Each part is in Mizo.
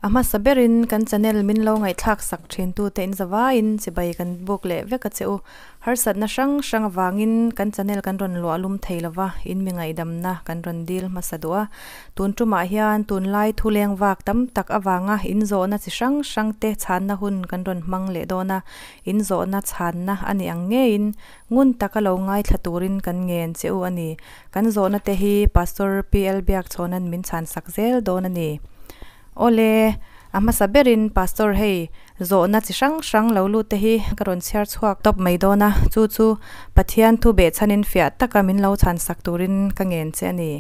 A hmasa berin kan channel min lo ngaihthlak sak thin tute in zavaiin chibai kan buk leh vek a che u. Harsatna hrang hrang avangin kan channel kan rawn luah lum thei lova, in mi ngaihdamna kan rawn dil hmasa duh a. Tun tumah hian tunlai thu leng vak tam tak avanga in zawhna chi hrang hrang te chhanna hun kan rawn hmang leh dawn a. In zawhna chhanna a nih ang ngeiin ngun taka lo ngaithla turin kan ngen che u a ni. Kan zawhna te hi Pastor PL Biakchhawna'n min chhan sak zel dawn a ni. Awle, a hmasa berin Pastor hei zawhna chi hrang hrang lo lut te hi ka rawn chhiar chhuak tawp mai dawn a, chu chu Pathian thu behchhanin fiah taka min lo chhan sak turin ka ngen che a ni.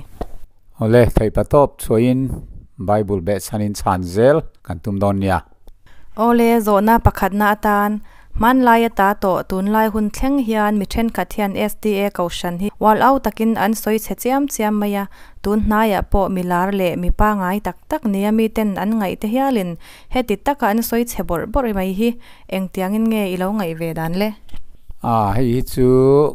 Awle, theihpa tawp chhuahin Bible behchhanin chhan zel kan tum dawn nia. Awle, zawhna pakhatna atan Hmanlai ata tawh tunlai hun thleng hian mi thenkhat hian SDA Kohhran hi ual au takin an sawi chhe chiam chiam mai a, tun hnaiah pawh mi lar leh mi pangai tak tak nia miten an ngaih te hialin heti taka an sawi chhe bawrh bawrh mai hi engtiangin nge i lo ngaih ve dan le? A, hei hi chu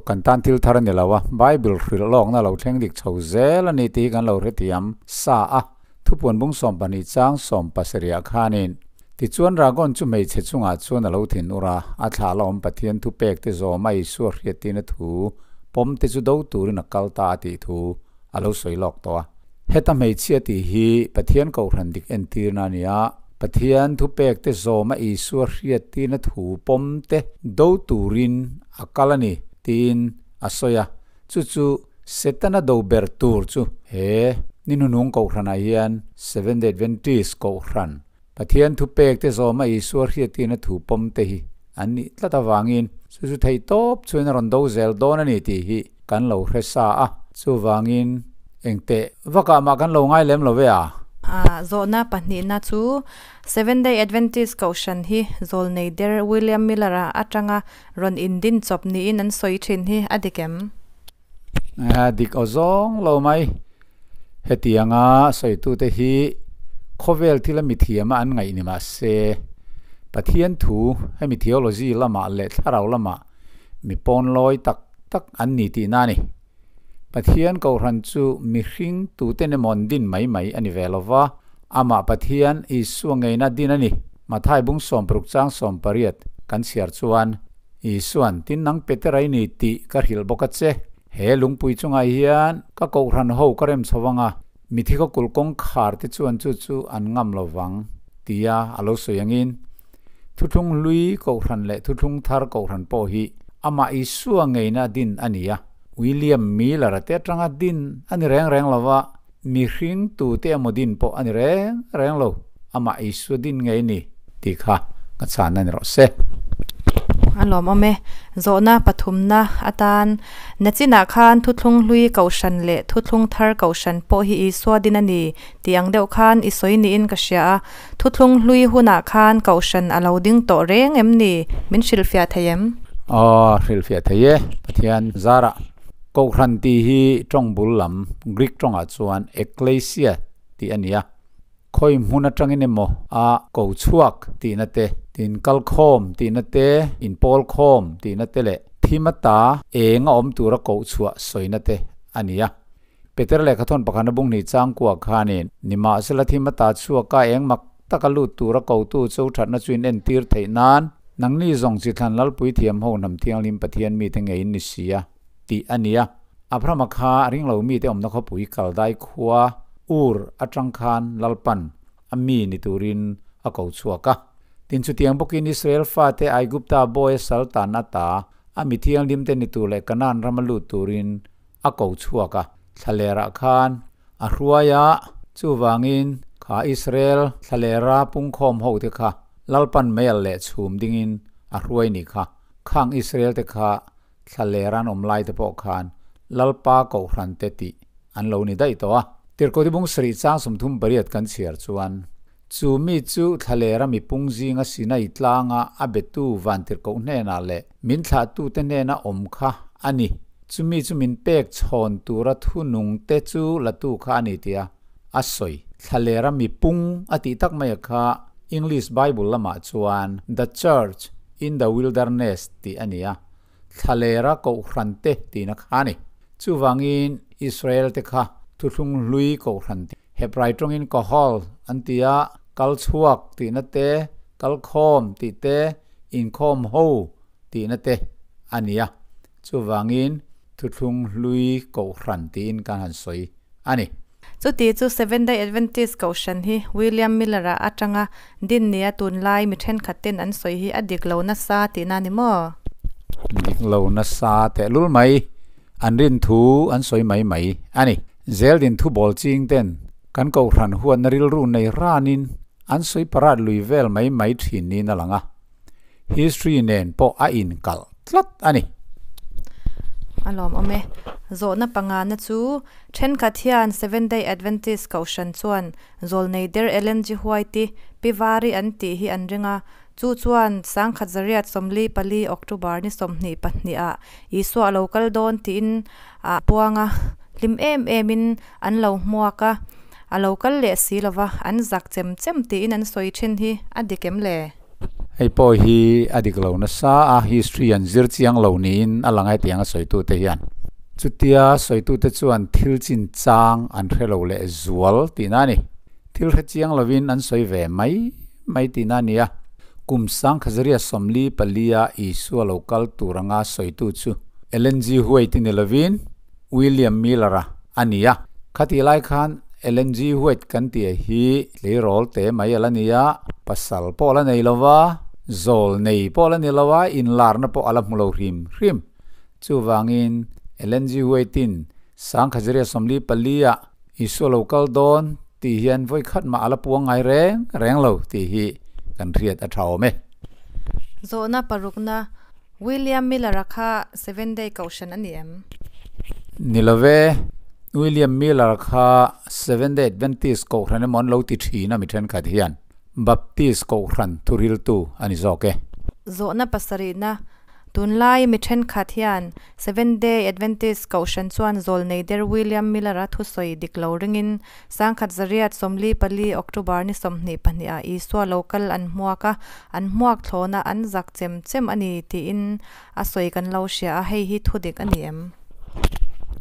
kan tan thil thar a ni lo a, Bible hrilh lawkna lo thleng dik chho zel a ni tih hi kan lo hrethiam sa a, Thupuan bung 12 chang 17 khanin, Tichuan Ragon chu hmeichhe chungah chuan a lo thin ur a, a thlah la awm Pathian thu pek te zawm a Isua hriattin a thu pawm te chu do turin a kal ta a tih thu a lo sawi lawk tawh a. Heta hmeichhia tih hi Pathian kohhran dik entirna a ni a, Pathian thu pek te zawm a Isua hriattin a thu pawm te do turin a kal a ni tiin a sawi a, chu chu Setana do ber tur chu he ni hnuhnung kohhranah hian Seventh-day Adventist kohhran Pathian thupek te zawma Isua hriattirna thu pawm te hi an nih tlat avangin chu chu theih tawp chuan a rawn do zel dawn a ni tih hi kan lo hre sa a, chuvangin engteh vakah mah kan lo ngai lem lo ve a. Zawhna pahnihna chu Seventh-day Adventist Kohhran hi zawlnei der William Miller-a atanga rawn indin chawp niin an sawi thin hi a dik em? Dik aw zawng lo mai. Hetianga sawitute hi khawvel thila mithiama an ngaih ni mah se, Pathian thu hemi theology lamah leh thlarau lamah mi pawnlawi tak tak an ni tihna a ni. Pathian kohhran chu mihring tuten emaw an din mai mai a ni ve lo va, amah Pathian Isua ngeina din a ni. Mathai bung 60 chang 18 kan chhiar chuan, Isuan, Tin nang Petera i ni tih ka hrilh bawk a che. He lungpui chungah hian ka kohhran ho ka rem chho vang a, mithi khaw kulh kawngkhar te chuan chu chu an ngam lo vang, tia a lo sawi angin, Thuthlung hlui kohhran leh thuthlung thar kohhran pawh hi amah Isua ngeina din a ni a. William Miller-a te atanga din a ni reng reng lo va, mihring tute emaw din pawh a ni reng reng lo, amah Isua din ngei ni tih kha ka chhan a ni rawh se. A lawmawm e. Zawhna pathumna atan nachinah khan thuthlung hlui kohhran leh thuthlung thar kohhran pawh hi Isua din a ni tih ang deuh khan i sawi niin ka hria a. Thuthlung hlui hunah khan kohhran a lo ding tawh reng em ni? Min hrilhfiah thei em? Aw, hrilhfiah thei e, Pathian zarah. Kohhran tih hi tawng bul lam Greek tawngah chuan ekklesia tih a ni a. Khawi hmun atangin emaw a ko chhuak tihna te, tin kal khawm tihna te, inpawl khawm tihna te leh thim ata eng a awm tura koh chhuah sawina te a ni a. Peter lehkhathawn pakhana bung hnih changkua khanin nimahsela thim ata chhuaka eng mak taka lut tura kotu cho thatna chu in entir theih nan nangni zawng chi thlan Lalpui thiam ho hnam thianghlim Pathian mite ngeiin ni si a tih a ni a. Abrahama kha a ring lo mite awmna khawpui Kaldai khua Ur atang khan Lalpan a mi ni turin a ko chhuak a. Tin chutiang bawkin Israel fate Aigupta bawi a sal tan ata a mi thianghlimte ni tur leh Kanaan rama lut turin a ko chhuak a, thlalerah khan a hruai a, chuvangin kha Israel thlalera pungkhawm ho te kha Lalpan meial leh chhum dingin a hruai ni kha. Khang Israel te kha thlalera an awm lai te pawh khan Lalpa kohhran te tih an lo ni daih tawh a. Tirhkoh bung sarih chang 38 kan chhiar chuan, Chu mi chu thlalera mipung zinga Sinai tlanga a betu van tirhkoh hnenah leh min thlahtute hnena awm kha a ni. Chumi chu min pek chhawn tura thunung te chu latu kha a ni tia a sawi. Thlalera mipung a tih tak mai a kha English Bible lamah chuan The Church in the Wilderness tih a ni a, thlalera kohhran te tihna kha a ni. Chuvangin Israel te kha thuthlung hlui kohhran te Hebrai tawngin Kahal an ti a, Kal chhuak tihna te, kal khawm tih te, inkhawm ho tihna te a ni a. Chuvangin Thuthlung hlui Kohhran tiin kan han sawi a ni. Chuti chu Seventh-day Adventist Kohhran hi William Miller-a atanga din nia tunlai mi thenkhat ten an sawi hi a dik lo nasa tihna a ni maw? Dik lo nasa tehlul mai, an rin thu an sawi mai mai a ni. Zeldin thu bawl ching ten kan Kohhran huatna rilru nei ranin an sawi parat lui vel mai mai thin niin a lang a. History nen pawh a inkalh tlat a ni. A lawmawm e. Zawhna pangana chu thenkhat hian Seventh Day Adventist Kohhran chuan zawlnei der Ellen G. White-i pi vari an tih hi an ring a, chu chuan sangkhat zariat 44 October ni 22 ah Isua a lo kal dawn tiin a puang a, hlim em emin an lo hmuak a, a lo kal leh si lova an zak chem chem tiin an sawi thin hi a dik em le? Hei pawh hi a dik lo nasa a, history an zir chiang lo niin a lang hetiang a sawitute hian. Chutia sawitute chuan thil chin chang an hre lo leh zual tihna a ni. Thil hre chiang lovin an sawi ve mai mai tihna a ni a. Kum sangkhazaria 44 a Isua lo kal tur anga sawitu chu Ellen G. White ni lovin William Miller-a a ni a. Khatih lai khan Ellen G. White kan tih hi tleirawl te mai a la ni a, pasal pawh a la nei lo va, zawl nei pawh a la ni lo a, inlarna pawh a la hmu lo hrim hrim. Chuvangin Ellen G. White-in sangkhaziria 44 ah Isua lo kal dawn tih hian vawi khat mah a la puang ngai reng reng lo tih hi kan hriat a tha awm e. Zawhna parukna William Miller-a kha Seventh Day Kohhran a ni em? Ni lo ve, William Miller-a kha Seventh Day Adventist Kohhran emaw an lo ti thin a mi thenkhat hian Baptist Kohhran thuriltu a ni zawk e. Zawhna pasarihna, Tunlai mi thenkhat hian Seventh Day Adventist Kohhran chuan zawlnei der William Miller-a thusawi dik lo ringin Sangkhat zariat 44 October ni 22 ah Isua lo kal an hmuak a, an hmuak thlawn a, an zak chem chem a ni tiin a sawi kan lo hria a, hei hi thudik a ni em?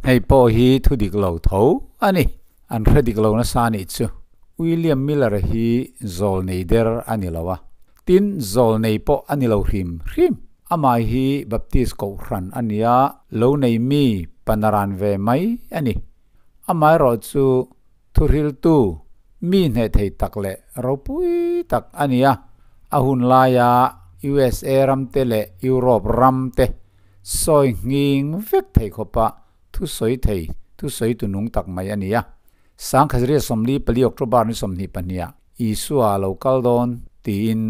Hei pawh hi thudik lo tho a ni. An hre dik lo nasa a nih chu. William Miller hi zawlnei der a ni lo a, tin zawlnei pawh a ni lo hrim hrim. Amah hi Baptist Kohhran a nia, lo nei mi panaran ve mai a ni. Amaherawhchu, thuhriltu mi hneh thei tak leh ropui tak a ni a, a hun laia USA ramte leh Europe ramte sawi nghing vek thei khawpa thusawi thei, thusawi tu nung tak mai a ni a. Sangkhaziria 44 October ni 22 ah Isua a lo kal dawn tiin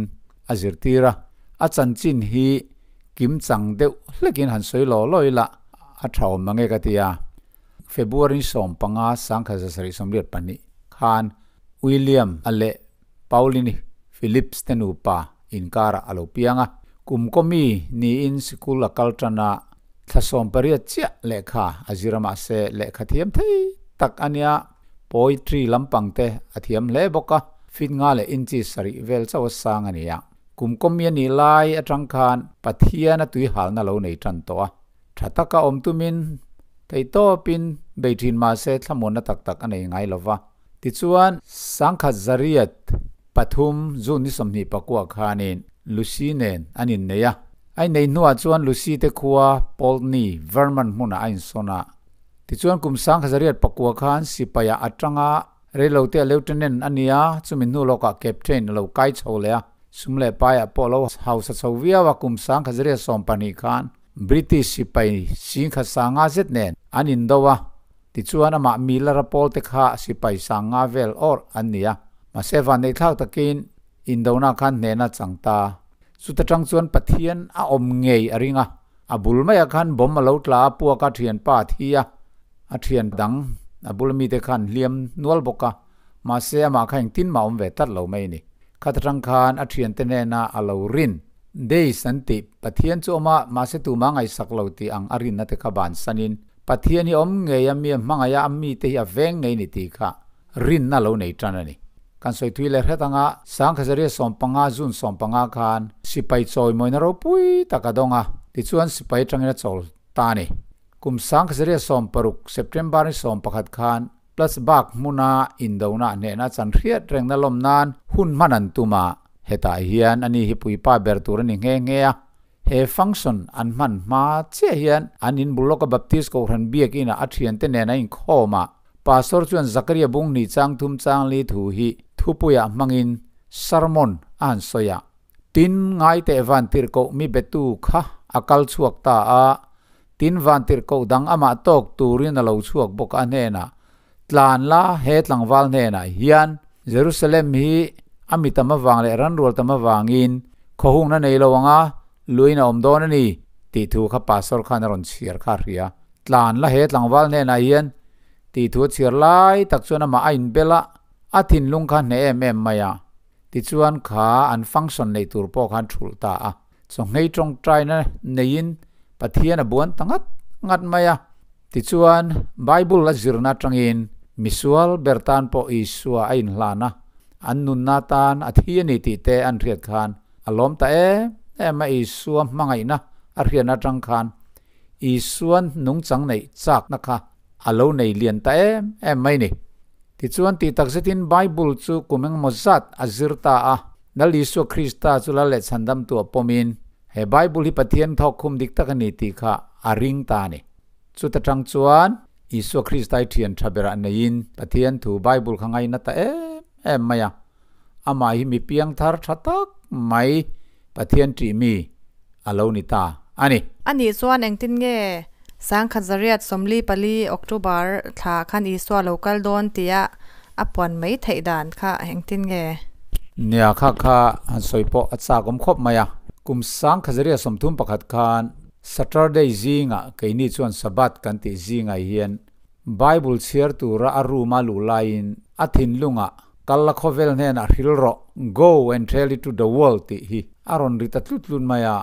a zirtir a, a chanchin hi kimchang deuh hlekin han sawi law law ila a tha awm mange ka ti a. February 15 1782 khan William a leh Pauline Phillips te nupa inkarah a lo piang a. Kum kawmi niin sikul a kal tan a, thla 18 chiah lehkha a zir a mahse lehkha thiam thei tak a nia, poetry lampang te a thiam hle bawk a, feet nga leh inchi sarih vel chauh a sang a ni a. Kum kawmi a nih lai atang khan Pathian a tuihalna lo nei tan tawh a. Tha taka awm tumin theihtawpin bei thin mahse thlamuanna tak tak a nei ngai lo va. Tichuan, sangkhat zariat pathum June ni 29 khanin Lucy nen an innei a. A innei hnuah chuan Lucy te khua Poultney, Vermont hmunah a insawn a. Tichuan kum sangkhat zariat pakua khan sipaiah atanga Reilote a Lieutenant a nia, chumi hnu lawkah Captain a lo kai chho leh a, sum leh paiah pawh a lo hausa chho viau a, kum 1912 khan British sipai singkhat sanga zet nen an indo a, tichuan amah Miller-a pawl te kha sipai sanga vel awrh an ni a, mahse vanneihthlak takin indona khan hnehna chang ta. Chuta tang chuan Pathian a awm ngei a ring a, a bul maiah khan bomb a lo tla a, puak a thianpa a thi a, A thian dang a bula mite khan hliam nual bawk a, mahse amah kha engtin mah awm ve tlat lo mai a ni. Khat atang khan a thiante hnena a lo rin, Deist an tih, Pathian chu awm a, mahse tumah ngaihsak lo tih ang a rinna te kha bansanin, Pathian hi awm ngei a, mi a hmangaih a, a mite hi a veng ngei ni tih kha rinna lo nei tan a ni. Kan sawi thui leh hret anga Sangkhazaria 15 June 15 khan sipai chawimawina ropui tak a dawng a, tichuan sipai atangin a chawl ta a ni. Kum 1960 September ni 11 khan Plattsburgh hmuna indona hnehna chan hriat rengna lawm nan Hun hman an tum a, hetah hian ani hi puipa ber tur a ni nghe nghe a. He function an hman hma chiah hian an in bul lawka Baptist Kohhran biakinah a thiante nen a inkhawm a. Pastor chuan Zakaria bung hnih chang thum chang li thu hi thupuiah hmangin sermon a han sawi a. Tin, ngaiteh vantirhkoh mi betu kha a kal chhuak ta a, tin vantirhkoh dang amah tawk turin a lo chhuak bawk a hnenah, Tlan la, he tlangval hnenah hian Jerusalem hi a mi tam avang leh ranrual tam avangin khawhungna nei lo anga luin a awm dawn a ni, tih thu kha pastor khan a rawn chhiar kha a hria. Tlan la, he tlangval hnenah hian tih thu a chhiar lai tak chuan amah a inbel a, a thinlung kha hneh em em mai a. Tichuan kha an function neih tur pawh khan thulh ta a. Chawnghei tawngtaina neiin Pathian a buan ta ngat ngat mai a. Tichuan Bible a zirna atangin misual ber tan pawh Isua a inhlan a, an nunna tan a thi a ni tih te an hriat khan a lawm ta em em a. Isua hmangaihna a hriatna atang khan Isuan nungchang neih chakna kha a lo nei lian ta em em mai ni. Tichuan tih tak zetin Bible chu kum engemaw zat a zir ta a, Lal Isua Krista chu lal leh chhandamtu a pawmin he Bible hi Pathian thawkkhum dik tak a ni tih kha a ring ta a ni. Chuta tang chuan Isua Krista hi thian tha berah neiin Pathian thu Bible kha ngaina ta em em mai a. Amah hi mi piangthar tha tak mai Pathian ṭih mi a lo ni ta a ni. A nih chuan engtin nge Sangkhat zariat 44 October thla khan Isua lo kal dawn tia a puan mai theih dan kha engtin nge? Nia kha kha han sawi pawh a chak awm khawp mai a. Kum sangkhat zariat 31 khan Saturday zingah keini chuan Sabbath kan tih zingah hian Bible chhiar tura a room a luh laiin a thinlungah Kal la khawvel hnenah hril rawh, Go and tell it to the world tih hi a rawn ri ta tlut tlut mai a.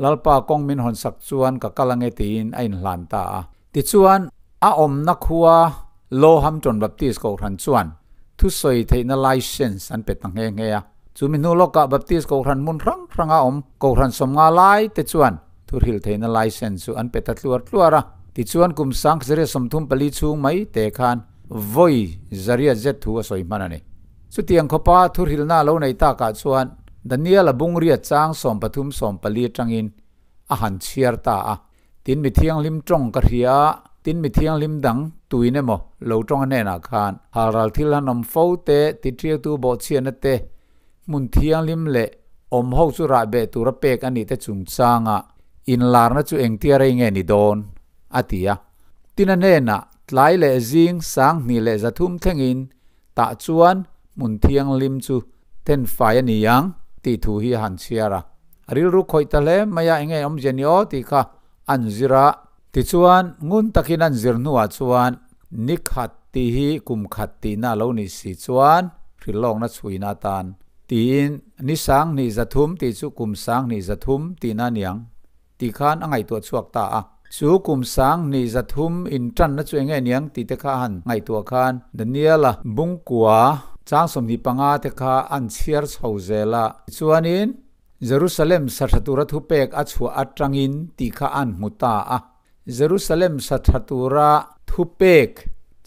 Lalpa kawng min hawn sak chuan ka kal ange tiin a inhlan ta a. Tichuan, a awmna khua Lowhampton Baptist Kohhran chuan thusawi theihna license an pe ta nghe nghe a. Chu mi hnu lawkah Baptist Kohhran hmun hrang hranga awm Kohhran sawmnga lai te chuan thuhril theihna license chu an pe ta tluar tluar a. Tichuan kum sangkhazaria 34 chhung mai te khan vawi zariat zet thu a sawi hman a ni. Chutiang khawpa thuhrilna a lo nei takah chuan Daniel-a bungriat chang 13 14 atangin a han chhiar ta a. Tin mi thianghlim tawng ka hria a, tin mi thianghlim dang tuin emaw lo tawng a hnenah khan halral thil han awm fo te, titriautu bawhchhiatna te, hmun thianghlim leh awm ho chu rahbeh tura pek a nih te chungchanga inlarna chu engtia rei nge ni dawn? a ti a. Tin a hnenah tlai leh zing 2300 thlengin Tah chuan hmun thianghlim chu thenfai a ni ang tih thu hi a han chhiar a. A rilru khawih ta hle mai a, enge awmzia ni aw tih kha an zir a. Tichuan, ngun takin an zir hnuah chuan ni khat tih hi kum khat tihna a lo nih si chuan hrilhlawkna chhuina atan tiin ni 2300 tih chu kum 2300 tihna a ni ang. Tih khan a ngaihtuah chhuak ta a. Chu kum 2300 intanna chu enge niang tih te kha a han ngaihtuah khan Daniela bungkua chang 25 te kha an chhiar chho zel a. Tichuanin Jerusalem sa tha tura thupek a chhuah atangin tih kha an hmu ta a. Jerusalem sa tha tura thupek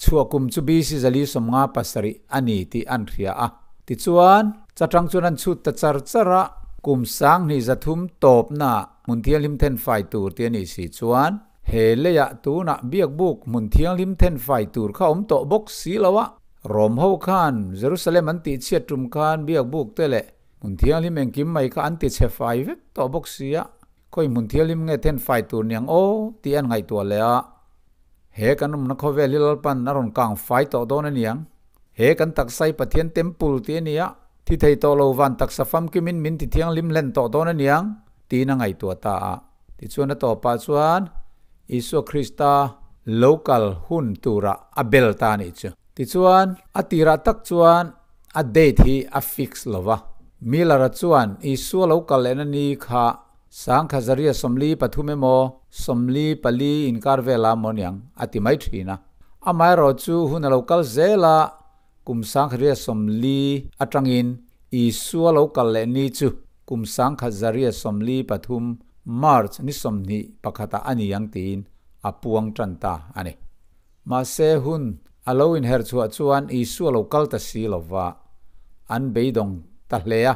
chhuah kum chu BC 457 a ni tih an hria a. Tichuan, chatang chuan an chhut ta char char a, kum 2300 tawpna hmun thianghlim thenfai tur tih a nih si chuan, he leiah tunah biakbuk hmun thianghlim thenfai tur kha awm tawh bawk si lo a. Rom ho khan Jerusalem an tihchhiat tum khan biakbuk te leh hmun thianghlim engkim mai kha an tichhe fai vek tawh bawk si a. Khawi hmun thianghlim nge thenfai tur niang aw tih an ngaihtuah leh a. He kan awmna khawvel hi Lalpan a rawn kang fai tawh dawn a niang. He kan taksa hi Pathian temple tih a ni a, thi thei tawh lo van taksa famkimin min ti thianghlim hlen tawh dawn a niang tiin a ngaihtuah ta a. Tichuan a tawpah chuan Isua Krista lo kal hun turah a bel ta a nih chu. Tichuan a tirah tak chuan a date hi a fix lo va. Miller-a chuan Isua lo kal lehna ni kha 1943 emaw 44 inkar vela maw niang a ti mai thin a. Amaherawh chu hun a lo kal zel a, kum 1940 atangin Isua lo kal leh ni chu kum 1943 March ni 21 ah a ni ang tiin a puang tan ta a ni. Mahse hun a lo inherchhuah chuan Isua lo kal ta si lova. an beidawng ta hle a.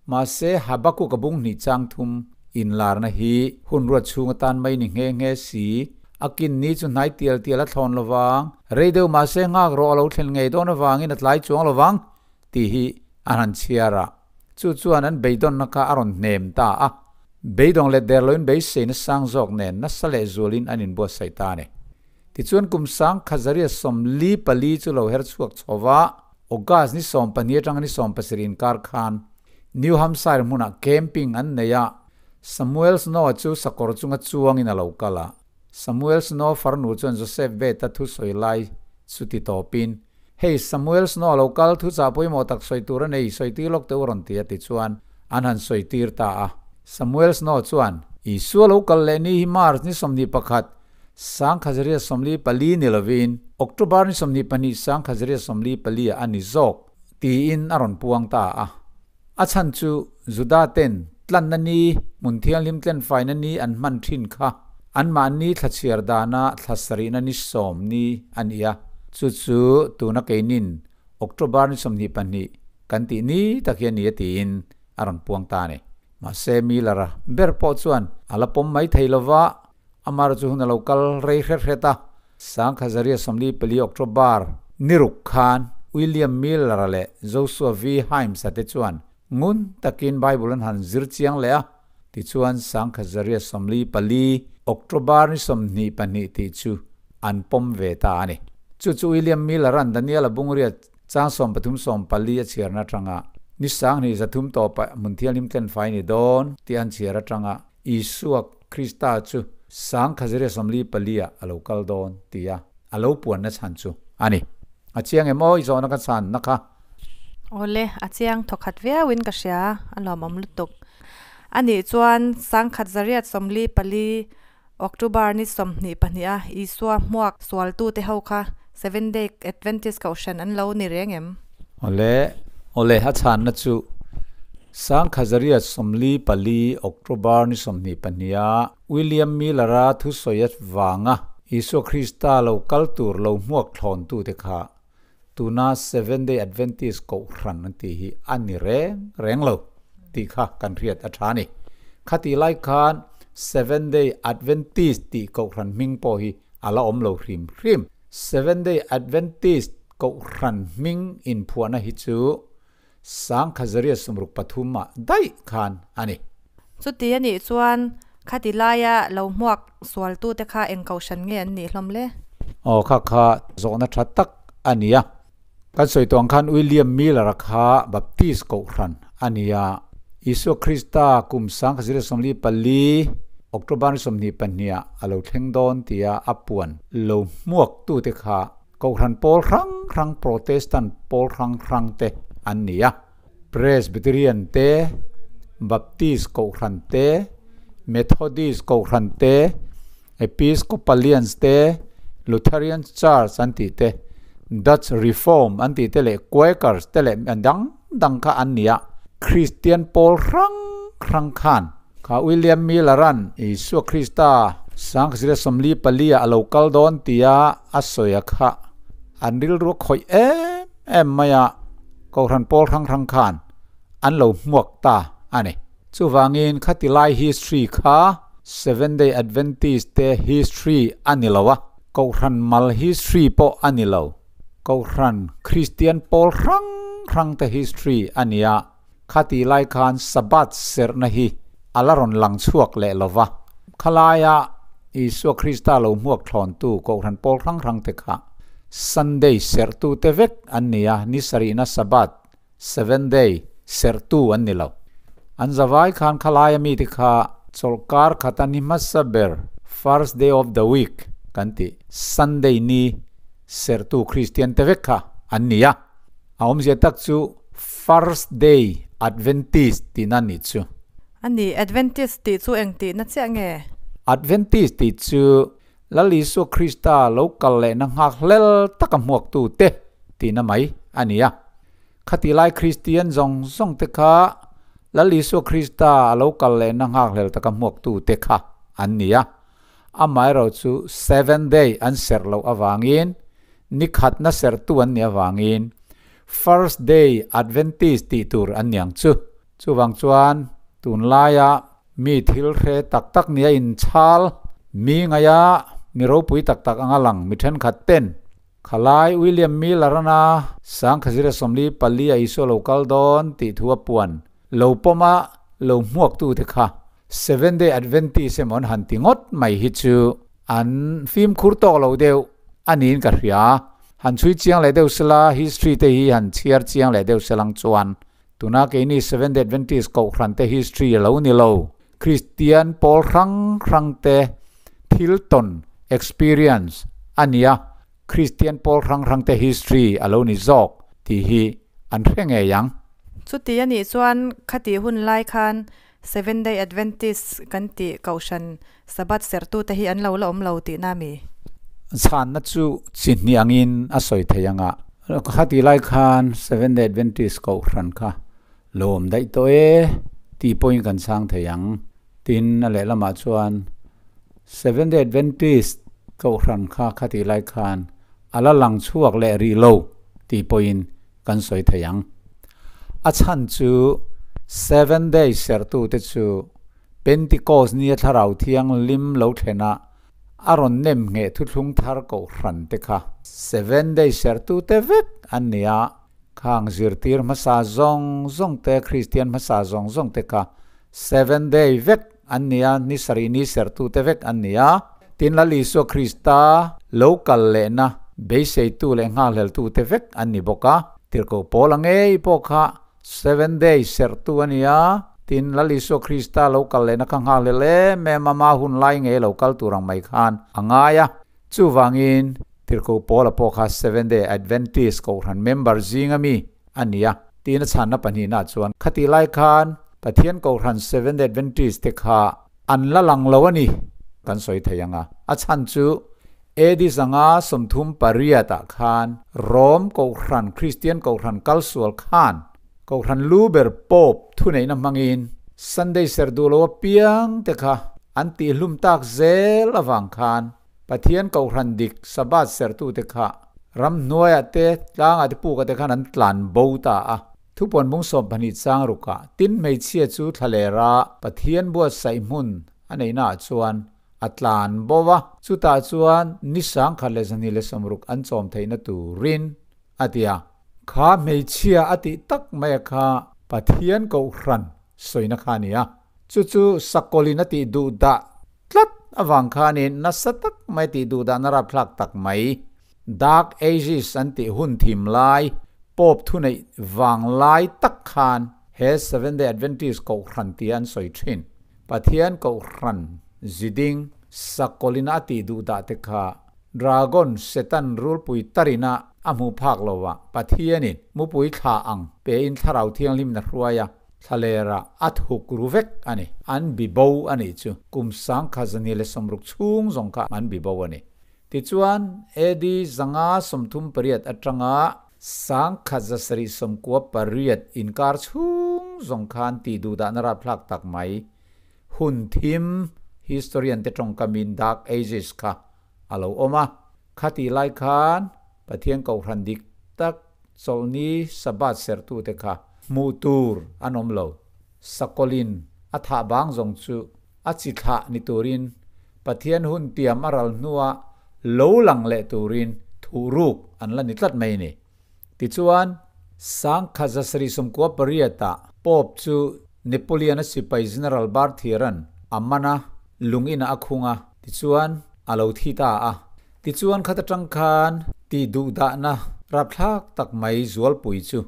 Mahse, Habakuka bung hnih chang thum inlarna hi hun ruat chhung atan mai ni nghe nghe si. A kin ni chu hnai tial tial a thlawn lovang, rei deuh mahse nghak rawh a lo thlen ngei dawn avangin a tlai chuang lovang tih hi an han chhiar a. Chu chuan an beidawnna kha a rawn hnem ta a. Beidawng let der loin beiseina sang zawk nen nasa leh zualin an inbuatsaih ta a ni. Tichuan kum sang Khazaria 44 chu lo her chhuak chho va, August ni 12 atanga ni 17 inkar khan New Hampshire hmunah camping an nei a, Samuel Snow-a chu sakawr chunga chuangin a lo kal a. Samuel Snow farnu chuan Joseph Beth-a thusawi lai chu ti tawpin, Hei, Samuel Snow a lo kal, thuchah pawimawh tak sawi tur a nei, sawi tir lawk teh u rawn ti a tichuan an han sawi tir ta a. Samuel Snow chuan, Isua lo kal leh ni hi March ni 21, 1044 ni lovin, October ni 22, 1044 ah a ni zawk, tiin a rawn puang ta a. A chhan chu Juda ten tlanna ni, hmun thianghlim tlenfaina ni an hman thin kha anmahni thlachiar dana thla sarihna ni sawm ni a ni a, chu chu tuna keinin October ni 22 kan tih ni tak hi a ni a tiin a rawn puang ta a ni. Mahse Miller-a ber pawh chuan a la pawm mai thei lova, Amar chu hun a lo kal rei hret hret a, 1044 October ni ruk khan William Miller-a leh Joshua V. Himes-a te chuan ngun takin Bible an han zir chiang leh a, tichuan 1044 October ni 22 tih chu an pawm ve ta a ni. Chu chu William Miller-a'n Daniel-a bungriat chang 13 14 a chhiarna atanga ni 2300 tawpah hmun thianghlim tlenfai ni dawn tih an chhiar atanga Isua Krista chu 1044 ah a lo kal dawn tia a lo puanna chhan chu a ni. A chiang em aw i zawhna ka chhanna kha? Awle, a chiang thawkhat viauin ka hria, a lawmawm lutuk. A nih chuan 1144 October ni 22 a Isua hmuak sualtute ho kha Seventh Day Adventist Kohhran an lo ni reng em? Awle, awle, a chhanna chu 1044 October ni 22 a William Miller-a thusawi avanga Isua Krista lo kal tur lo hmuak thlawntute kha tuna Seventh Day Adventist Kohhran an tih hi a ni reng reng lo tih kha kan hriat a tha a ni. Khatih lai khan Seventh Day Adventist tih Kohhran hming pawh hi a la awm lo hrim hrim. Seventh Day Adventist Kohhran hming inphuahna hi chu 1063 ah daih khan a ni. Chuti a nih chuan khati laia lo hmuak sualtute kha eng kohhran nge an nih hlawm le? Aw kha kha zawhna tha tak a ni a. Kan sawi tawh ang khan William Miller-a kha Baptist kohhran a ni a. Isua Krista kum 1044 October ni 22 ah a lo thleng dawn tia a puan lo hmuaktute kha Kohhran pawl hrang hrang Protestant pawl hrang hrang te an ni a. Presbyterian te, Baptist kohhran te, Methodist kohhran te, Episcopalians te, Lutheran Church an tih te, Dutch Reform an tih te leh Quakers te leh a dang dang kha an ni a. Kristian pawl hrang hrang khan Kha William Miller-a'n Isua Krista 1044 ah a lo kal dawn tia a sawi a kha an rilru a khawih em em mai a, Kohhran pawl hrang hrang khan an lo hmuak ta a ni. Chuvangin khati lai history kha Seventh Day Adventist te history a ni lo a, Kohhran mal history pawh a ni lo, Kohhran Kristian pawl hrang hrang te history a ni a. Khati lai khan Sabbath serhna hi a la rawn lang chhuak leh lo va. Khalaia Isua Krista lo hmuak thlawntu Kohhran pawl hrang hrang te kha Sunday serhtu te vek an ni a, ni sarihna Sabbath, seventh day, serhtu an ni lo. An zavai khan khalaia mite kha chawlhkar khata ni hmasa ber, first day of the week, kan tih, Sunday ni serhtu Kristian te vek kha an ni a. A awmzia tak chu First Day Adventist tihna nih chu. A ni, Adventist tih chu eng tihna chiah nge? Adventist tih chu Lal Isua Krista lo kal lehna nghak hlel taka hmuaktu te tihna mai a ni a. Khati lai Kristian zawng zawng te kha Lal Isua Krista a lo kal lehna nghak hlel taka hmuaktu te kha an ni a. Amaherawh chu Seventh Day an serh loh avangin Ni khatna serhtu an nih avangin First Day Adventist tih tur an niang chu. Chuvang chuan tunlaia mi thil hre tak tak nia inchhal, mi ngaia mi ropui tak tak anga lang mi thenkhat ten Khalai William Miller-ana Sangkhazira 44 a Isua lo kal dawn tih thu a puan lo pawma lo hmuaktute kha Seventh Day Adventist emaw an han ti ngawt mai hi chu an fimkhur tawk lo deuh a niin ka hria. Han chhui chiang leh deuh sela, history te hi han chhiar chiang leh deuh selang chuan tuna keini Seventh Day Adventist kohhran te history a lo ni lo. Kristian pawl hrang hrang te thil tawn, experience, a nia, Kristian pawl hrang hrang te history a lo ni zawk tih hi an hre ngei ang. Chuti a nih chuan khatih hun lai khan Seventh Day Adventist kan tih kohhran Sabbath serhtute hi an lo la awm lo tihna mi? Chhanna chu chi hnih angin a sawi thei ang a. Khatih lai khan Seventh Day Adventist kohhran kha lo awm daih tawh e tih pawhin kan chhang thei ang. Tin, a lehlamah chuan Seventh Day Adventist kohhran kha khatih lai khan a la lang chhuak leh rih lo tih pawhin kan sawi thei ang. A chhan chu Seventh Day serhtute chu Pentecost nia Thlarau Thianghlim lo thlenah a rawn nem ngheh thuthlung thar kohhran te kha Seventh Day serhtute vek an ni a. Khang zirtir hmasa zawng zawng te, Kristian hmasa zawng zawng te kha Seventh Day vek an ni a, ni sarih ni serhtute vek an ni a. Tin, Lal Isua Krista lo kal lehna beiseitu leh nghakhleltute vek an ni bawk a. Tirhkoh Paula ngei pawh kha Seventh Day serhtu a ni a. Tin, Lal Isua Krista lo kal lehna kha nghakhlel em em a, ma hun lai ngei lo kal tur ang mai khan a ngai a. Chuvangin, Tirhkoh Paula pawh kha Seventh Day Adventist Kohhran member zinga mi a ni a, tiin a chhanna pahnihna chuan khatih lai khan Pathian Kohhran Seventh Day Adventist te kha an la lang lo a ni kan sawi thei ang a. A chhan chu AD 538 ah khan Rom Kohhran, Kristian Kohhran kalsual khan Kohhran lu ber Pope thuneihna hmangin Sunday serh duh lo apiang te kha an tihhlum tak zel avang khan Pathian Kohhran dik Sabbath serhtute kha ramhnuaiah te, tlangah te pukah te khan an tlan bo ta a. Thupuan bung 12 chang rukah tin hmeichhia chu thlalera Pathian buatsaih hmun a neihnaah chuan a tlan bo a, chutah chuan ni 1260 an chawm theihna turin a ti a. Kha hmeichhia a tih tak maia kha Pathian Kohhran sawina kha a ni a, chu chu Sakawlin a tih duh dah tlat avang khanin nasa tak mai tih duh dahna rapthlak tak mai, Dark Ages an tih hun thim lai, Pope thuneih vang lai tak khan he Seventh Day Adventist Kohhran tia an sawi thin. Pathian Kohhran ziding Sakawlina a tih duh dah te kha Dragon Satan rulpui tarina a hmuh phak lo a, Pathianin mupui thla ang pein Thlarau Thianghlimna hruai a, Thlalera a thuk ru vek a ni. An bi bo a nih chu. Kum 1260 chhung zawng kha an bi bo a ni. Tichuan, AD 538 atanga 1798 inkar chhung zawng khan tih duhdahna rapthlak tak mai hun thim, historian te tawngkamin Dark Ages kha a lo awm a. Khatih lai khan Pathian Kohhran dik tak Chawlhni Sabbath serhtute kha hmuh tur an awm lo. Sakawlin a thah bang zawng chu a chi thlah ni turin Pathian hun tiam a ral hnua lo lang leh turin thuhruk an la ni tlat mai a ni. Tichuan, 1798 ah Pope chu Napoleon-a sipai General Barthier-a'n a man a, lung inah a khung a, tichuan a lo thi ta a. Tichuan khat atang khan tih duhdahna rapthlak tak mai zualpui chu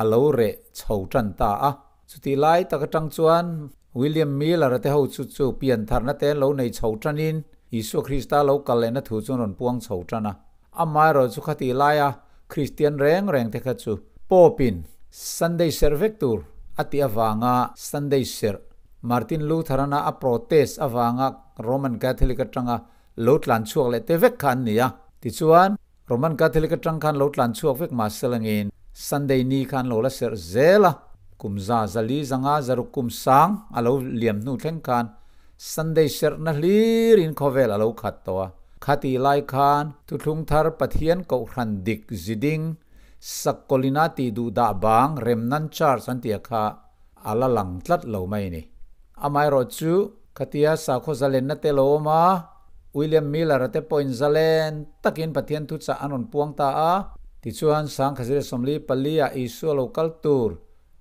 a lo reh chho tan ta a. Chutih lai tak atang chuan William Miller-a te ho chu chu piantharna te an lo nei chho tanin Isua Krista lo kal lehna thu chu an rawn puang chho tan a. Amaherawh chu khatih laia Kristian reng reng te kha chu Pope-in Sunday serh vek tur a tih avanga Sunday serh Martin Luther-ana a protest avanga Roman Catholic atanga lo tlan chhuak leh te vek kha an ni a. Tichuan, Roman Catholic atang khan lo tlan chhuak vek mah selangin Sunday ni khan lo la serh zel a. Kum za zali zanga zaruk kum sang a lo liam hnu thleng khan Sunday serhna hlirin khawvel a lo khat tawh a. Khatih lai khan Thuthlung Thar Pathian Kohhran dik ziding Sakawlina tih duh dah bang Remnant Church an tih a kha a la lang tlat lo mai a ni. Amaherawhchu, khatia sakhaw zalenna te lo awm a, William Miller-a te pawhin zalen takin Pathian thuchah an rawn puang ta a. Tichuan, Sangkhazira 44 ah Isua lo kal tur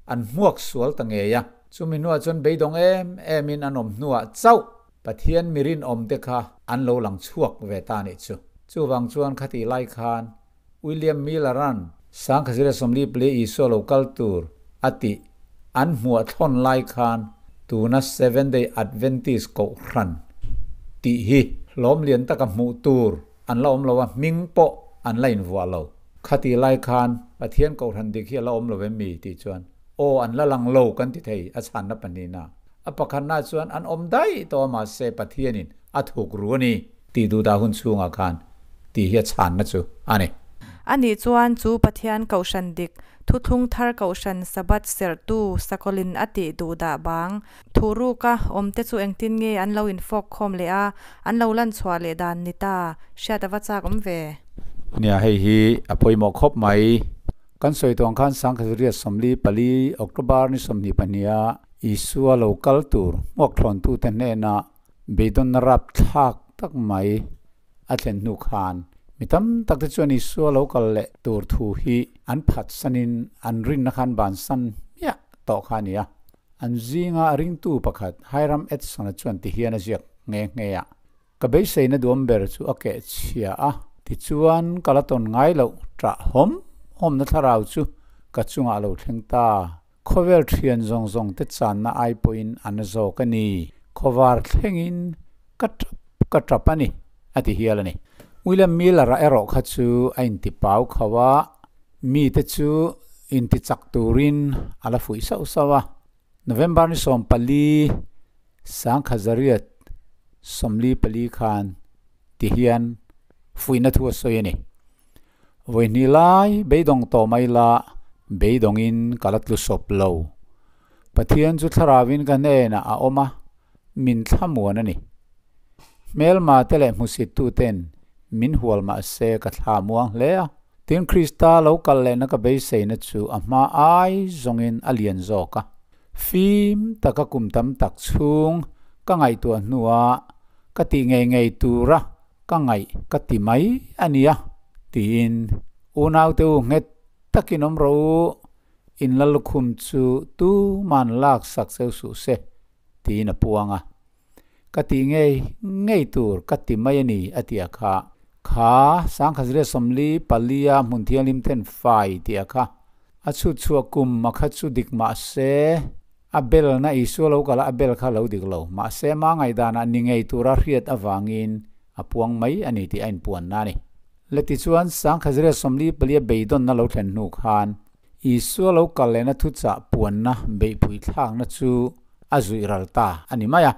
an hmuak sual ta ngei a. Chumi hnuah chuan beidawng em emin an awm hnuah chauh Pathian mi rinawmte kha an lo lang chhuak ve ta nih chu. Chuvang chuan khatih lai khan William Miller-a'n Sangkhazira 44 Isua lo kal tur a tih an hmuah thlawn lai khan tuna Seventh-day Adventist Kohhran tih hi hlawm lian taka hmuh tur an la awm lo a, hming pawh an la invuah lo. Khatih lai khan Pathian Kohhran dik hi a la awm lo em mi tih chuan aw an la lang lo kan ti thei a chhanna pahnihna. A pakhatna chuan an awm daih tawh a mahse Pathianin a thuk ru a ni tih duhdah hun chhungah khan tih hi a chhanna chu a ni. Anih chuan chu Pathian Kohhran dik, Thuthlung Thar Kohhran Sabbath serhtu Sakawlin a tih duhdah bang Thuruka awmte chu engtin nge an lo infawk khawm leh a, an lo lan chhuah leh dan ni ta, hriat a va chak awm ve. Nia, hei hi a pawimawh khawp mai. Kan sawi tawng khan Sangkhazariat 44 October ni 22a Isua lo kal tur hmuak thlawntute hnena beidawnna rapthlak tak mai a thlen hnu khan mi tam tak te chuan Isua lo kal leh tur thu hi an phatsanin an rinna khan bansan hmiah tawh kha a ni a. An zinga a ringtu pakhat Hiram Edson-a chuan ti hian a ziak nghe nghe a, Ka beiseina duam ber chu a keh chhia a, tichuan ka la tawn ngai loh ṭah hawm hawmna thlarau chu ka chungah a lo thleng ta. Khawvel ṭhian zawng zawng te channa ai pawhin a na zawk a ni. Khawvar thlengin ka ṭap ka ṭap a ni, a ti hial a ni. William Miller-a erawh kha chu a intipau kho a, mite chu intichak turin a la fuih sauh sauh a. November ni 14, Sangkhazariat 44 khan ti hian fuihna thu a sawi a ni. Vawi hnih lai beidawng tawh mai la, beidawngin ka la tlu sawp lo. Pathian chu thlarauin ka hnenah a awm a, min thlamuan a ni. Hmelma te leh hmusittuten min hual mah se ka thla muang hle a. Tin, Krista lo kal lehna ka beiseina chu a hma ai zawngin a lian zawk a. Fim taka kum tam tak chhung ka ngaihtuah hnuah ka tih ngei ngei tura ka ngaih ka ti mai a nia, tiin unaute u nghet takin awm rawh u, in la lukhum chu tuman lak sak cheu suh se, tiin a puang a. Ka tih ngei ngei tur ka ti mai a ni, a ti a kha. Kha Sangkhazria 44 a hmun thianghlim then fai tih a kha. A chhut chhuah kum a kha chu dik mah se, a belna Isua lo kal a, a bel kha lo dik lo. Mahse, mah ngaihdanah ni ngei tura hriat avangin a puang mai a ni tih a inpuanna a ni. Le tichuan, Sangkhazria 44 a beidawnna lo thlen hnu khan Isua lo kal lehna thuchah puanna beihpui thlakna chu a zuih ral ta a ni mai a.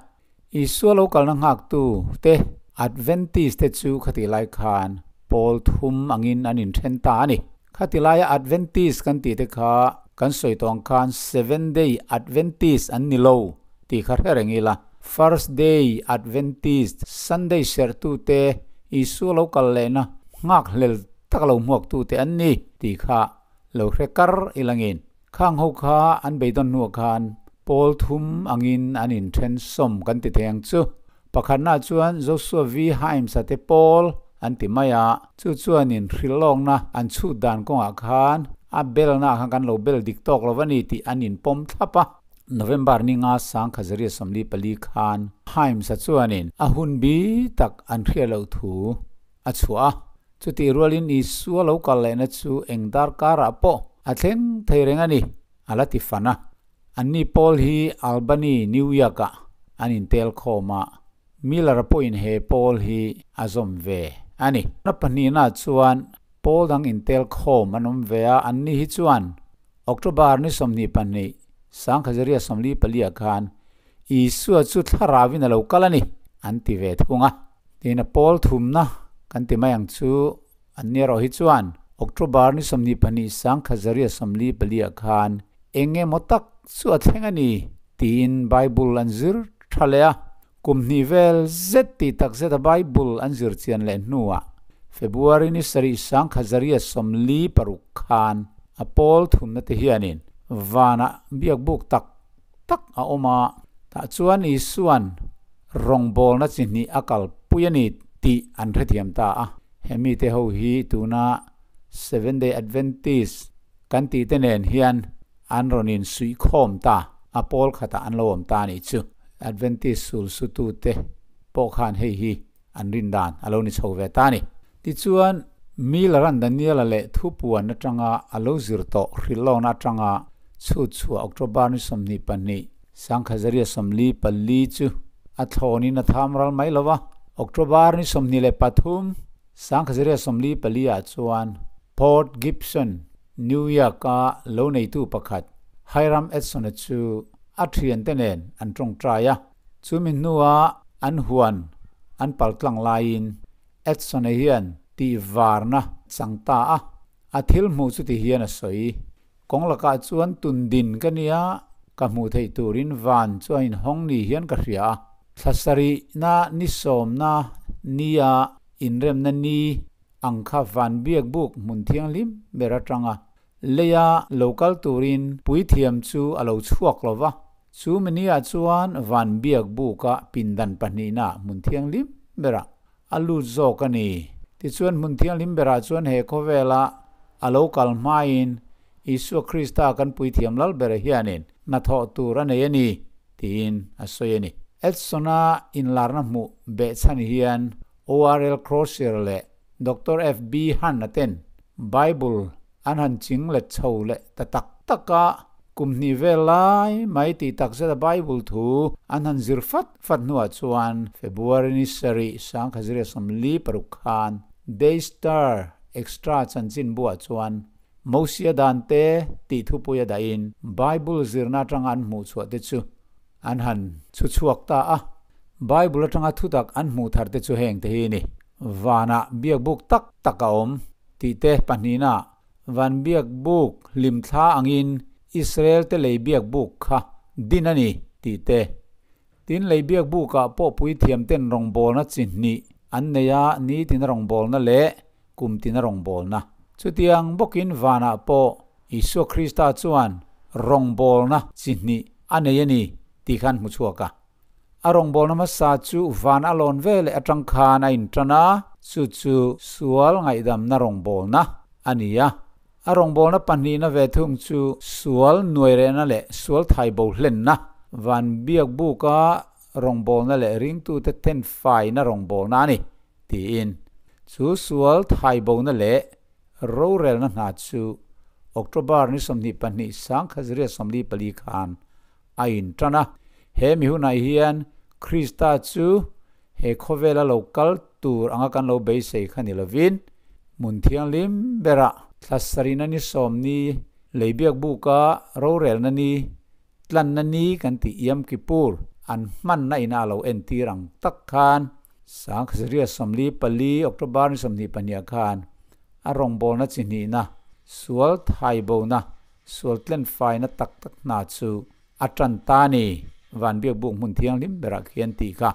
Isua lo kalna nghaktu te Adventist te chu khati lai khan pawl thum angin an inthen ta a ni. Khati laia Adventist kan tih te kha kan sawi tawh ang khan Seventh Day Adventist an ni lo tih kha hre reng ila. First Day Adventist, Sunday serhtu te Isua lo kal lehna nghakhlel tak lo hmuaktute an ni tih kha lo hre kar ilangin khang ho kha an beidawn hnuah khan pawl thum angin an inthen sawm kan ti thei ang chu. Pakhatnaah chuan Joshua V. Himes-a te pawl an ti mai a, chu chuanin hrilhlawkna an chhut dan kawngah khan a belnaah khan kan lo bel dik tawk lo a ni tih an inpawm thlap a. November ni nga Sangkhazaria 44 khan Himes-a chuanin a hun bi tak an hriat loh thu a chhuah a. Chutih rualin Isua lo kal lehna chu eng darkarah pawh a thleng thei reng a ni, a la ti fan a. Anni pawl hi Albany, New York-ah an intel khawm a, Miller-a pawhin he pawl hi a zawm ve a ni. A pahnihnaah chuan pawl dang intel khawm an awm ve a, anni hi chuan October ni 22, Sangkhazaria 44 khan Isua chu thlarauin a lo kal a ni, an ti ve thung a. Tiin a pawl thumna kan ti mai ang chu an ni erawh hi chuan October ni 22 Sangkhazaria 44 khan eng emaw tak chu a thleng a ni tiin Bible an zir tha leh a. Kum hnih vel zet tih tak zeta Bible an zir chian leh hnuah February ni sarih 1846 khan a pawl thumna te hianin vanah biakbuk tak tak a awm a, tah chuan Isua'n rawngbawlna chi hnih a kalpui a ni tih an hrethiam ta a. Hemi te ho hi tuna Seventh Day Adventist kan tih te nen hian an rawn insuihkhawm ta, a pawl khatah an lo awm ta a nih chu. Adventist sulsutute pawh khan hei hi an rin dan a lo ni chho ve ta a ni. Tichuan, Miller-a'n Daniel-a leh thupuan atanga a lo zir tawh hrilhlawkna atanga chhut chhuah October ni 22, 1844 chu a thlawnin a tham ral mai lo va. October ni 23, 1844 ah chuan Port Gibson, New York-a lo neitu pakhat Hiram Edson-a chu a thiante nen an tawngtai a. Chumi hnuah an huan an paltlang laiin Edson-a hian tihvarna chang ta a, a thil hmuh chu ti hian a sawi. Kawng lakah chuan tundin ka nia, ka hmuh theih turin van chu a inhawng ni hian ka hria a. Thla sarihna ni sawmna nia inremna ni ang kha van biakbuk hmun thianghlim ber atanga Leia lo kal turin puithiam chu a lo chhuak lo va, chu mini-ah chuan van biak buka pindan pahnihna hmun thianghlim berah a lut zawk a ni. Tichuan hmun thianghlim berah chuan he khawvela a lo kal hmain Isua Krista kan puithiam lal bera hianin hnathawh tur a nei a ni, tiin a sawi a ni. Edson-a inlarna hmuh behchhan hian ORL Crozier leh Doctor FB Hanna ten Bible an han ching let chho leh ta tak tak a, kum hnih vel lai mai tih tak zeta Bible thu an han zir fat fat hnuah chuan February ni sarih 1846 khan Daystar Extra chanchinbuah chuan Mosia dan te tih thupui a dahin Bible zirna atanga an hmuh chhuah te chu an han chhu chhuak ta a. Bible atanga thutak an hmuh thar te chu heng te hi a ni. Vanah biakbuk tak tak a awm tih te pahnihnaah van biakbuk hlimthla angin Israel te lei biakbuk kha din a ni tih te. Tin lei biakbukah pawh puithiam ten rawngbawlna chi hnih an nei a, nitina rawngbawlna leh kumtina rawngbawlna. Chutiang bawkin vanah pawh Isua Krista chuan rawngbawlna chi hnih a nei a ni tih kha an hmu chhuak a. A rawngbawlna hmasa chu van a lawn ve leh atang khan a intan a, chu chu sual ngaihdamna rawngbawlna a ni a. A rawngbawlna pahnihna ve thung chu sual nuairehna leh sual thaibo hlenna, van biakbuka rawngbawlna leh ringtute thenfaina rawngbawlna a ni, tiin. Chu sual thaibona leh rorelna hna chu October ni 22 1844 khan a intan a. He mi hunah hian Krista chu he khawvela lo kal tur anga kan lo beisei kha ni lovin, hmun thianghlim berah thla sarihna ni sawm ni lei biakbuka rorelna ni, tlanna ni kan tih Yom Kippur an hmanna ina a lo entir ang tak khan 1844 October ni 22 khan a rawngbawlna chi hnihna, sual thaibona, Sual tlenfaina tak tak hna chu a tan ta ni, van biakbuk hmun thianghlim berah khian tih kha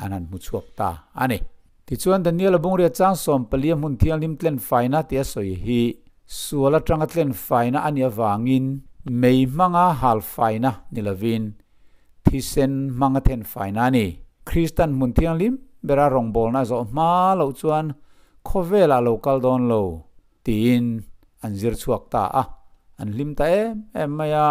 an han hmu chhuak ta a ni. Tichuan Daniel-a bungriat chang sawmpalia hmun thianghlim tlenfaina tih a sawi hi sual atanga tlenfaina a nih avangin mei hmanga halfaina ni lovin thisen hmanga thenfaina a ni. Kristan hmun thianghlim bera rawngbawlna a zawh hma loh chuan khawvelah a lo kal dawn lo. Tiin an zir chhuak ta a, an hlim ta em em mai a.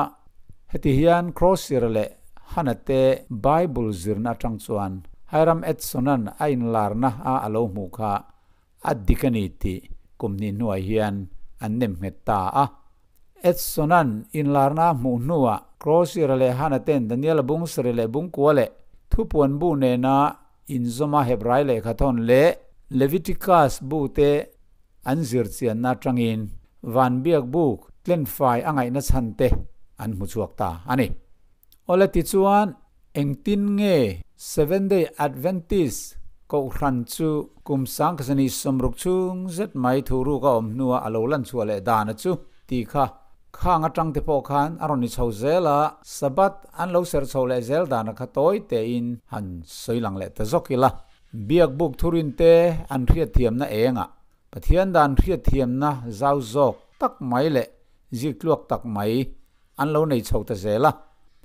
Heti hian Crozier leh Hannah te Bible zirna atang chuan Hiram Edson-a'n a inlarna a a lo hmuh kha a dik a ni tih kum hnih hnuah hian an nem nghet ta a. Edson-a'n inlarna a hmuh hnuah Crozier leh Hannah ten Daniel-a bung sarih leh bung kua leh thupuan bu nena inzawma Hebrai lehkhathawn leh Leviticus bu te An zirchianna atangin van biakbuk tlenfai a ngaihna chhan te an hmu chhuak ta a ni. Awle tichuan engtin nge Seventh Day Adventist Kohhran chu kum sangkhazani sawmruk chhung zet mai thuruk a awm hnua a lo lan chhuah leh dana chu tih kha khang atang te pawh khan a rawn ni chho zel a, Sabbath an lo serh chho leh zel dana kha tawi tein han sawi lang leh ta zawk ila. Biakbuk thurinte an hriatthiamna engah Pathian dan hriatthiamna zau zawk tak mai leh ziktluak tak mai an lo nei chho ta zel a.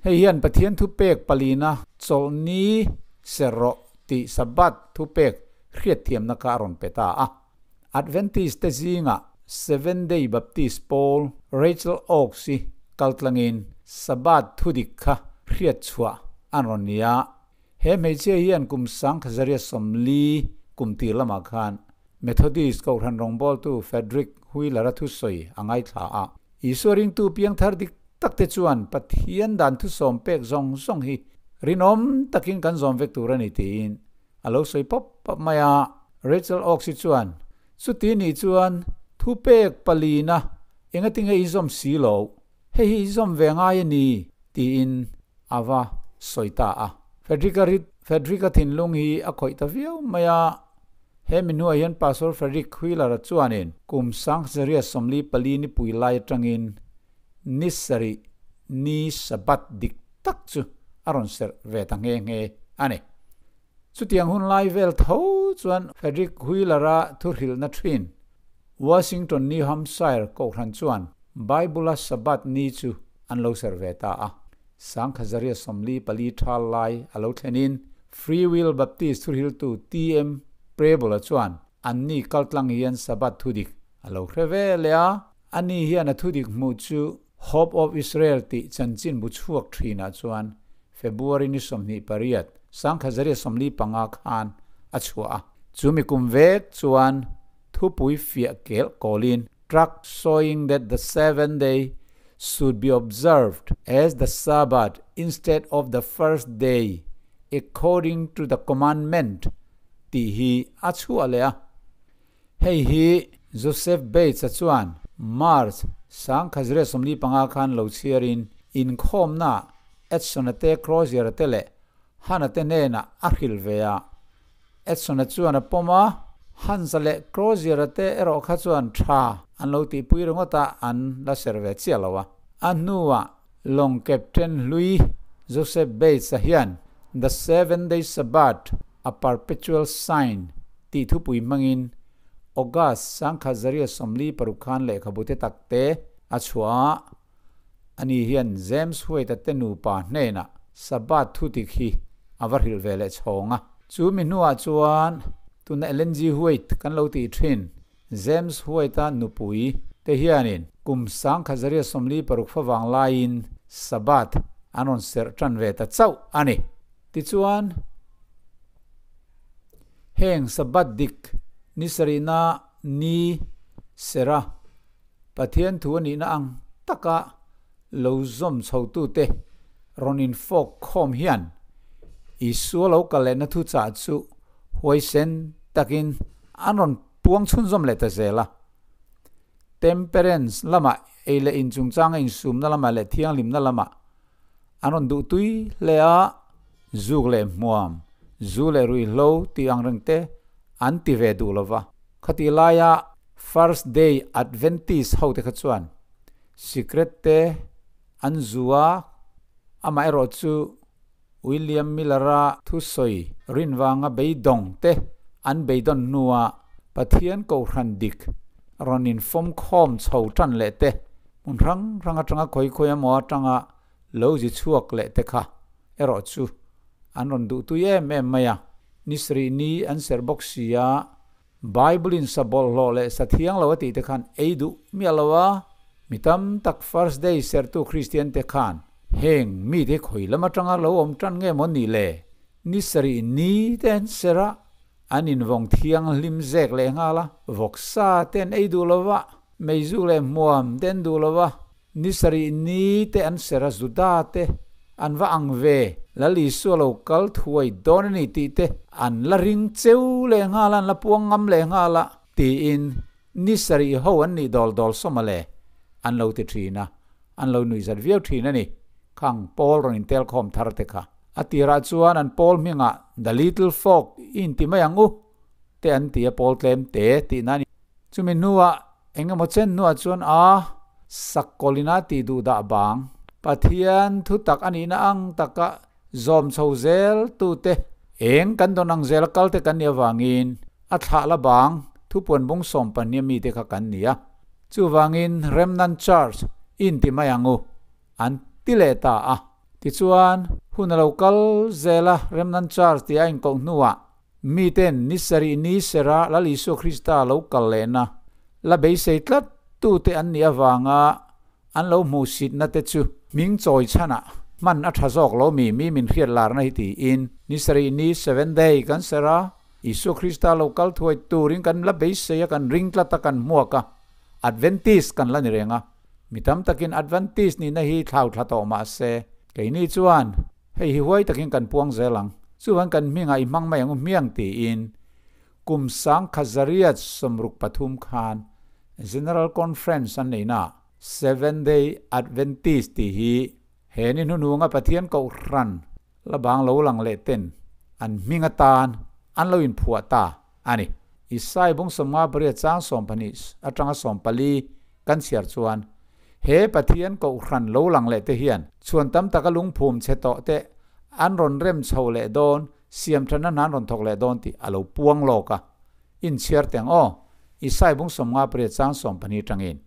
Hei hian Pathian thupek palina chawlhni ser rawh tih Sabbath thupek hriatthiamna kha a rawn pe ta a. Adventist te zingah Seventh Day Baptist pawl Rachel Oakes-i kaltlangin Sabbath thudik kha hriatchhuah an rawn ni a. He hmeichhia hian kum 1940 kum tir lamah khan Methodist Kohhran rawngbawltu Frederick Wheeler-a thusawi a ngaithla a. Isua ringtu piangthar dik takte chuan Pathian dan thusawm pek zawng zawng hi rinawm takin kan zawm vek tur a ni tiin a lo sawi pawp pawp mai a. Rachel Oakes-i chuan, Chuti nih chuan thupek palina engatinge i zawm si lo? Hei hi i zawm ve ngai a ni tiin a va sawi ta a. Frederick-a rit Frederick-a thinlung hi a khawih ta viau mai a. He mi hnuah hian Pastor Frederick Wheeler-a chuanin kum 1944 nipui lai atangin ni sarih ni Sabbath dik tak chu a rawn serh ve ta nghe nghe a ni. Chutiang hun lai vel tho chuan Frederick Wheeler-a thuhrilhna thin Washington, New Hampshire kohhran chuan Bible-a Sabbath ni chu an lo serh ve ta a. 1944 thal lai a lo thlenin Free Will Baptist thuhriltu TM Preble-a chuan anni kaltlang hian Sabbath thudik a lo hre ve leh a. Ani hian a thudik hmuh chu Hope of Israel tih chanchin bu chhuak thinah chuan February ni 28, 1945 khan a chhuah a. Chumi kum vek chuan thupui fiah kel kawlin Tract showing that the seventh day should be observed as the Sabbath instead of the first day according to the commandment tih hi a chhuah leh a. Hei hi Joseph Bates-a chuan March 1945 khan lo chhiarin inkhawmnaah Edson-a te, Crozier-a te leh Hunt-a te hnenah a hrilh ve a. Edson-a chuan a pawm a, Hunt-a leh Crozier-a te erawh kha chuan tha an lo tihpui ringawt a, an la ser ve chiah lo a. A hnuah lawng captain hlui Joseph Bates-a hian The Seven Day Sabbath, A Perpetual Sign tih thupui hmangin August 1946 khan lehkhabu te takte a chhuah a, ani hian James White-a te nupa hnenah Sabbath thudik hi a va hrilh ve leh chhawng a. Chu mi hnuah chuan tuna Ellen G. White kan lo tih thin James White-a nupui te hianin kum 1946 favang laiin Sabbath an rawn serh tan ve ta chauh a ni. Tichuan, heng Sabbath dik ni sarihna ni sera Pathian thu a nihna ang taka lo zawm chhotute rawn infawk khawm hian Isua lo kal lehna thuchah chu huaisen takin an rawn puang chhunzawm leh ta zel a. Temperance lamah ei leh in chungchanga insumna lamah leh thianghlimna lamah an rawn duh tui hle a, zuk leh hmuam, zu leh ruihhlo tih ang reng te an ti ve duh lo va. Khatih laia First Day Adventist ho te kha chuan sikret te an zu a, amaherawh chu William Miller-a thusawi rin vanga beidawng te an beidawn hnuah Pathian Kohhran dik rawn infawm khawm chho tan leh te, hmun hrang hrang atanga khawi khawi emaw atanga lo zi chhuak leh te kha erawh chu an rawn duh tui em em mai a. Ni sarih ni an serh bawk si a, Bible-in sa bawlhhlawh leh sa thiang lo a tih te khan ei duh miah lo a, mi tam tak First Day serhtu Kristian te khan heng mite khawi lam atanga lo awm tan nge maw nih le? Ni sarih ni te an serh a, an invawng thianghlim zek leh nghal a, vawksa te an ei duh lo va, meizu leh hmuam te an duh lo va, Ni sarih ni te an ser a, Juda te an va ang ve, Lal Isua lo kal thuai dawn a ni tih te an la ring cheu leh nghal a, an la puang ngam leh nghal a, tiin ni sarih ho an nih dawl dawl sawm a le, an lo ti thin a, an lo nuihzat viau thin a ni. Khang Paul rawn intel khawm thar te kha. A tirah chuan an Paul hmingah The Little Folk i inti mai ang u te an ti a, Paul tlem te tihna a ni. Chumi hnuah Eng emaw chen hnuah chuan a sakkawlina tih duh dah bang. Pathian thu tak a nihna ang taka zawm chho zel tute Eng kan dawn ang zela kal te kan nih avangin a thlah la bang thupuan bung 12 mi te kha kan ni a. Chuvangin Remnant Church in ti mai ang u an ti leh ta a. Tichuan hun a lo kal zela Remnant Church tih a inkoh hnuah miten ni sarih ni sera Lal Isua Krista lo kal lehna la beisei tlat tute an nih avanga an lo hmuhsitna te chu hming chawi chhanah hman a tha zawk lo mi mi min hriat larna hi tiin ni sarih ni seven day kan ser a, Isua Krista lo kal thuai turin kan la beisei a, kan ring tlat a, kan hmuak a, Adventist kan la ni reng a, mi tam takin Adventist nihna hi thlau thla tawh mah se keini chuan Hei hi huai takin kan puang zel ang. Chuan kan hmingah i hmang mai ang u hmiang tiin kum sangkha 163 khan General Conference an neihnaah Seventh Day Adventist tih hi he ni hnuhnunga Pathian Kohhran la bang lo lang leh ten an hming atan an lo inphuah ta a ni. Isai bung 58 chang 12 atanga 14 kan chhiar chuan he Pathian Kohhran lo lang leh te hian chhuan tam taka lungphum chhe tawh te an rawn rem chho leh dawn, siam than an rawn thawk leh dawn tih a lo puang lawk a. Inchhiar teng aw, Isai bung 58 chang 12 tangin.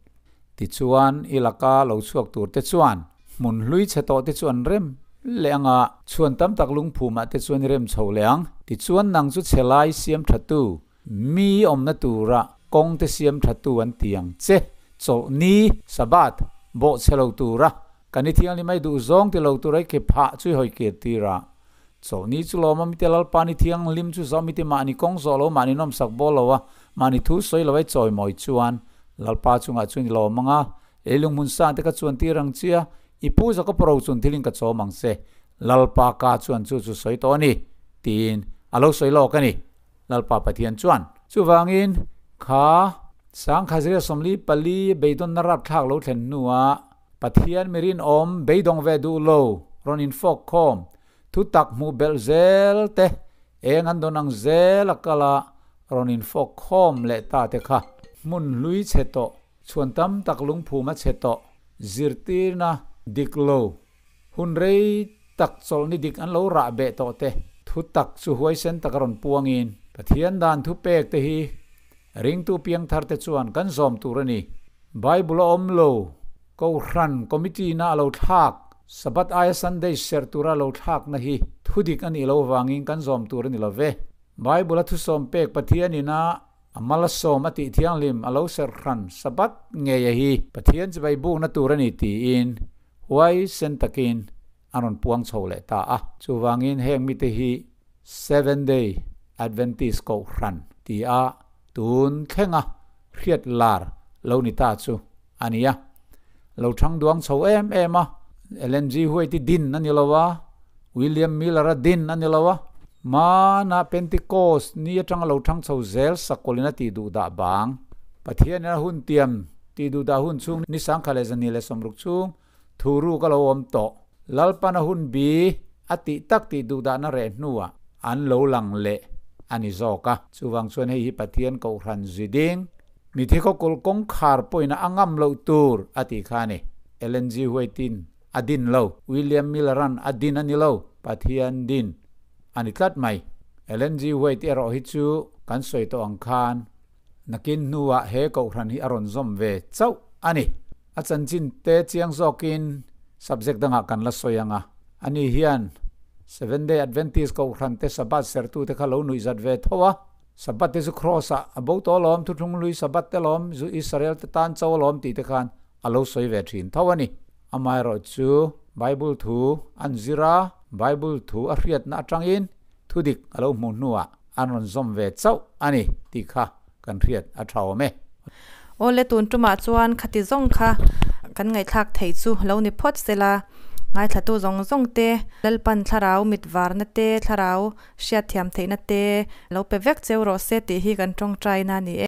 Tichuan i laka lo chhuak tur te chuan hmun hlui chhe tawh te chu an rem leh ang a, chhuan tam tak lungphumah te chuan i rem chho leh ang. Tichuan nang chu chhe lai siam thatu Mi awmna tura kawng te siam thatu an ti ang che. Chawlhni, Sabbath, bawh chhe lo tura kan i thianghlim ai duh zawng ti lo tura i ke phah chu i hawi kir tir a. Chawlhni chu lawm a mite Lalpa ni thianghlim chu zawh mite mahni kawng zawh lo mahni nawmsak bawl lo a, mahni thu sawi lo ai chawimawi chuan Lalpa chungah chuan i lawm ang a, leilung hmun sang te ka chuan tir ang che a, i pu Jakob ro chun thilin ka chawm ang che. Lalpa ka chuan chu chu sawi tawh a ni, tiin a lo sawi lawk a ni. Lalpa Pathian chuan. Chuvangin, kha 1944 beidawnna rapthlak lo thlen hnuah Pathian mi rinawm beidawng ve duh lo rawn infawk khawm, thutak hmuh belh zel te, eng an dawn ang zel a kal a rawn infawk khawm leh ta te kha. Hmun hlui chhe tawh, chhuan tam tak lungphum a chhe tawh, zirtirna dik lo Hun rei tak chawlhni dik an lo rah beh tawh te, thu tak chu huaisen taka rawn puangin Pathian dan thupek te hi ringtu piangthar te chuan kan zawm tur a ni. Bible a awm lo, Kohhran Committee na a lo thlak, Sabbath aia Sunday serh tura lo thlakna hi thu dik a nih lo vangin kan zawm tur a ni lo ve. Bible a thusawm pek Pathian ina A malasawm a tih thianghlim a lo serh hran Sabbath ngei a hi Pathian chibai bukna tur a ni tiin huaisen takin an rawn puang chho leh ta a. Chuvangin heng mite hi Seventh Day Adventist Kohhran ti a tun thlenga hriat lar lo ni ta chu a ni a. Lo thang duang chho em em a, Ellen G. White-i din a ni lo a, William Miller-a din a ni lo a, hmana Pentecost ni atanga lo thang chho zel sakawlin a tih duh dah bang. Pathianin a hun tiam tih duh dah hun chhung ni 1260 chhung thu ruk a lo awm tawh. Lalpan a hun bi a tih tak tih duh dahna reh hnuah an lo lang leh a ni zawk a. Chuvang chuan hei hi Pathian Kohhran zui ding Mithi khawkulh kawngkhar pawhin a ngam loh tur a tih kha a ni. Ellen G. White-in a din lo. William Miller-a'n a din a ni lo. Pathian din a ni tlat mai. Ellen G. White erawh hi chu kan sawi tawh ang khan nakin hnuah he kohhran hi a rawn zawm ve chauh a ni. A chanchin te chiang zawkin subject dangah kan la sawi ang a. Ani hian Seventh Day Adventist kohhran te Sabbath sertute kha lo nuihzat ve tho a. Sabbath te chu Cross ah a bo tawh alawm, thuthlung hlui Sabbath te alawm, zu Israel te tan cho alawm tih te khan a lo sawi ve thin tho a ni. Amaherawh chu Bible thu an zir a, Bible thu a hriatna atangin thudik a lo hmuh hnuah an rawn zawm ve chauh a ni tih kha kan hriat a tha awm e. Awle tun tumah chuan khati zawng kha kan ngaihthlak theih chu lo ni phawt sela, ngaithlatu zawng zawng te, Lalpan thlarau mit varna te, thlarau Hriatthiam theihna te lo pe vek cheu rawh se tih hi kan tawngtaina a ni e.